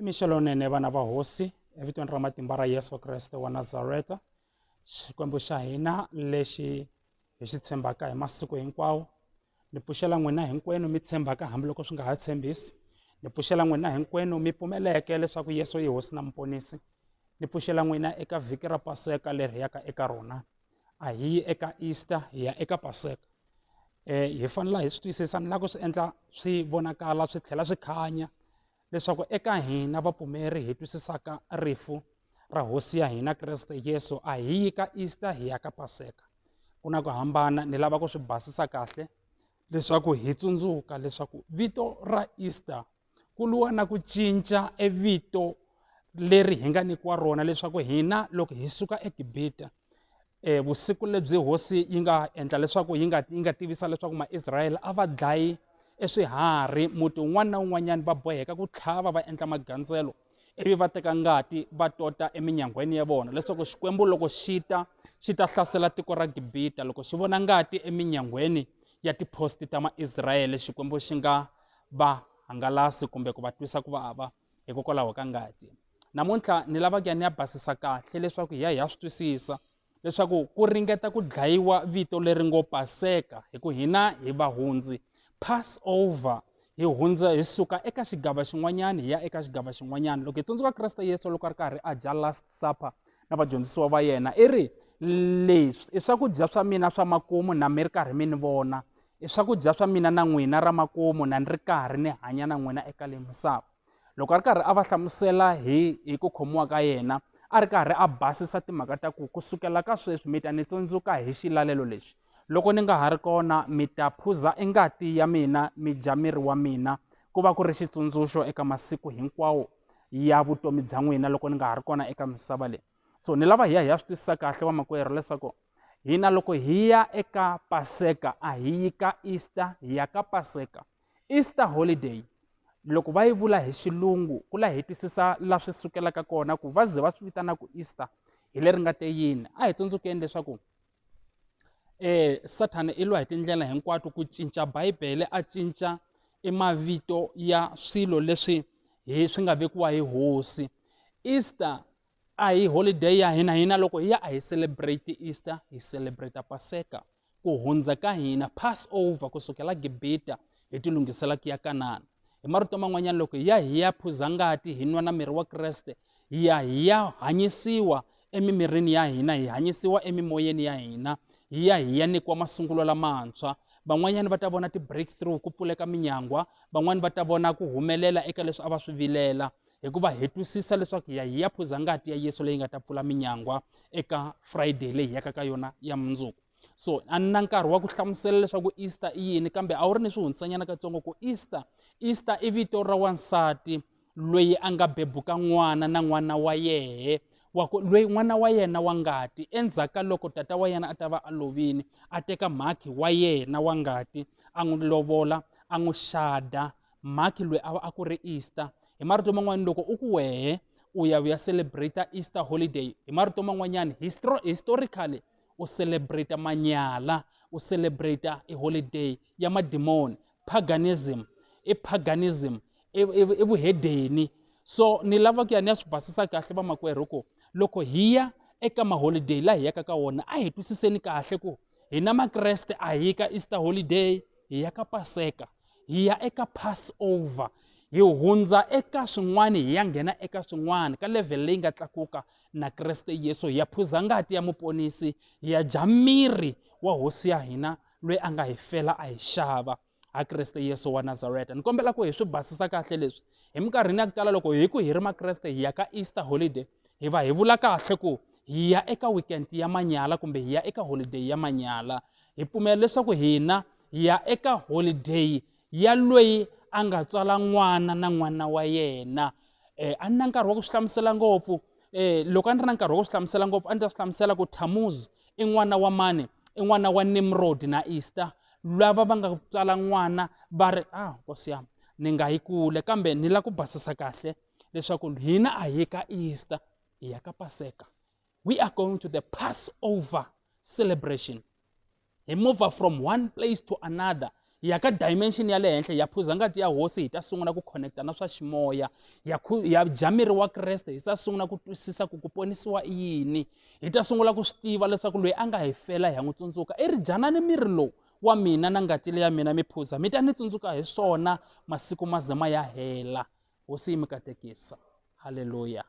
Mixo lowunene vana va hosi evitweni ra matimba ra Yesu Kreste wa Nazareta Xikwembu xa hina lexi hi xi tshembaka hi masiku hinkwawo ni pfuxela n'wina hinkwenu mi tshembaka hambiloko swi nga ha tshembisi ni pfuxela n'wina hinkwenu mi pfumeleke leswaku Yesu i hosi na muponisi ni pfuxela n'wina eka vhiki ra Paseka leri hi yaka eka rona a hi yi eka Easter hi ya eka Paseka hi fanele hi swi twisisa ni lava ku swi endla swi vonakala swi tlhela swi khanya leswaku eka hina vapfumeri hi twisisaka rifu ra hosi ya hina Kreste Yesu a hi yi ka Easter hi ya ka Paseka ku na ku hambana ni lava ku swi basisa kahle leswaku hi tsundzuka leswaku vito ra Easter ku lwa na ku cinca e vito leri hi nga nyikiwa rona leswaku hina loko hi suka eGibita vusiku lebyi hosi yi nga endla leswaku yi nga yi nga tivisa leswaku maisrayele a va dlayi eswiharhi muti wun'wana na wun'wanyana va boheka ku tlhava va endla magandzelo ivi va teka ngati va tota eminyangweni ya vona leswaku xikwembu loko xi ta xi ta hlasela tiko ra Gibita loko xi vona ngati eminyangweni ya tiphosti ta maisrayele xikwembu xi nga va hangalasi kumbe ku va twisa ku vava hikokwalaho ka ngati namuntlha ni lava ku ya ni ya basisa kahle leswaku hi ya hi ya swi twisisa leswaku ku ringeta ku dlayiwa vito leri ngo paseka hi ku hina hi vahundzi passover hi hundza hi suka eka xigava xin'wanyana hi ya eka xigava xin'wanyana loko hi tsundzuka kreste yesu loko a ri karhi a dya last supper na vadyondzisiwa va yena i ri leswi i swakudya swa mina swa makumu na mi ri karhi mi ni vona i swakudya swa mina na n'wina ra makumu na ni ri karhi ni hanya na n'wina eka leyi misava loko a ri karhi a va hlamusela hi hi ku khomiwa ka yena a ri karhi a basisa timhaka ta ku kusukela ka sweswi mi ta ni tsundzuka hi xilalelo lexi loko ni nga ha ri kona mi ta phuza engati ya mina mi dya miri wa mina ku va ku ri xitsundzuxo eka masiku hinkwawo ya vutomi bya n'wina loko ni nga ha ri kona eka misava leyi so ni lava hi ya hi ya swi twisisa kahle vamakwerhu leswaku hina loko hi ya eka paseka a hi yi ka easter hi ya ka paseka easter holiday loko va yi vula hi xilungu ku la hi twisisa la swi sukelaka kona ku va ze va swi vitana ku easter hi leri nga te yini a hi tsundzukeni leswaku sathana i lwa hi tindlela hinkwato ku cinca bibele a cinca i mavito ya swilo leswi hi swi nga vekiwa hi hosi easter a hi holiday ya hina hina loko hi ya a hi celebrate Easter hi celebrate Paseka ku hundza ka hina Passover kusukela Gibita hi tilunghisela ku ya Kanana hi marito man'wanyana loko hi ya hi ya phuza ngati hi nwa na miri wa Kreste hi ya hi ya hanyisiwa emimirini ya hina hi hanyisiwa emimoyeni ya hina hi ya hi ya nyikiwa masungulo lamantshwa van'wanyana va ta vona ti-breakthrough ku pfuleka minyangwa van'wani va ta vona ku humelela eka leswi a va swi vilela hikuva hi twisisa leswaku hi ya hi ya phuza ngati ya Yesu leyi nga ta pfula minyangwa eka Friday leyi hi yaka ka yona ya mundzuku so a ni na nkarhi wa ku hlamusela leswaku Easter i yini kambe a wu ri ni swihundzisanyana katsongo ku Easter Easter i vito ra wansati loyi a nga bebuka n'wana na n'wana wa yehe wa ku loyi n'wana wa yena wa ngati endzhaku ka loko tata wa yena a ta va a lovile a teka mhakhi wa yena wa ngati a n'wi lovola a n'wi xada Mark loyi a a ku ri Easter hi marito man'wani loko u ku wehe u ya u ya celebrate Easter holiday hi marito man'wanyani historically u celebrate manyala u celebrate i holiday ya madimoni paganism i paganism i vuhedeni so ni lava ku ya ni ya swi basisa kahle vamakwerhu ku loko hi ya eka maholiday laha hi yaka ka wona a hi twisiseni kahle ku hina makreste a hi ka Easter holiday hi ya ka paseka hi ya eka passover hi hundza eka swin'wana hi ya nghena eka swin'wana ka level leyi nga tlakuka na Kreste Yesu hi ya phuza ngati ya muponisi hi ya dya miri wa hosi ya hina loyi a nga hi fela a hi xava ha Kreste Yesu wa Nazareta ni kombela ku hi swi basisa kahle leswi hi minkarhini ya ku tala loko hi ku hi ri makreste hi ya ka Easter holiday hi va hi vula kahle ku hi ya eka weekend ya manyala kumbe hi ya eka holiday ya manyala hi pfumela leswaku hina hi ya eka holiday ya loyi a nga tswala n'wana na n'wana wa yena a ni na nkarhi wa ku swi hlamusela ngopfu loko a ni ri na nkarhi wa ku swi hlamusela ngopfu a ni ta swi hlamusela ku Tammuz i n'wana wa mani i n'wana wa Nimrod na Easter lava va nga tswala n'wana va ri ah nkosi yami ni nga yi kule kambe ni lava ku basisa kahle leswaku hina a hi ka Easter hi ya ka Paseka we are going to the Passover celebration hi move from one place to another. Hi ya ka dimension ya le henhla, hi ya phuza ngati ya hosi, hi ta sungula ku connecta na swa ximoya. Hi ya hi ya dya miri wa Kreste, hi ta sungula ku twisisa ku ku ponisiwa i yini. Hi ta sungula ku swi tiva leswaku loyi a nga hi fela hi ya n'wi tsundzuka. I ri dyanani miri lowu wa mina na ngati leya mina mi phuza, mi ta ni tsundzuka hi swona masiku ma ze ma ya hela. Hosi yi mi katekisa. Haleluya.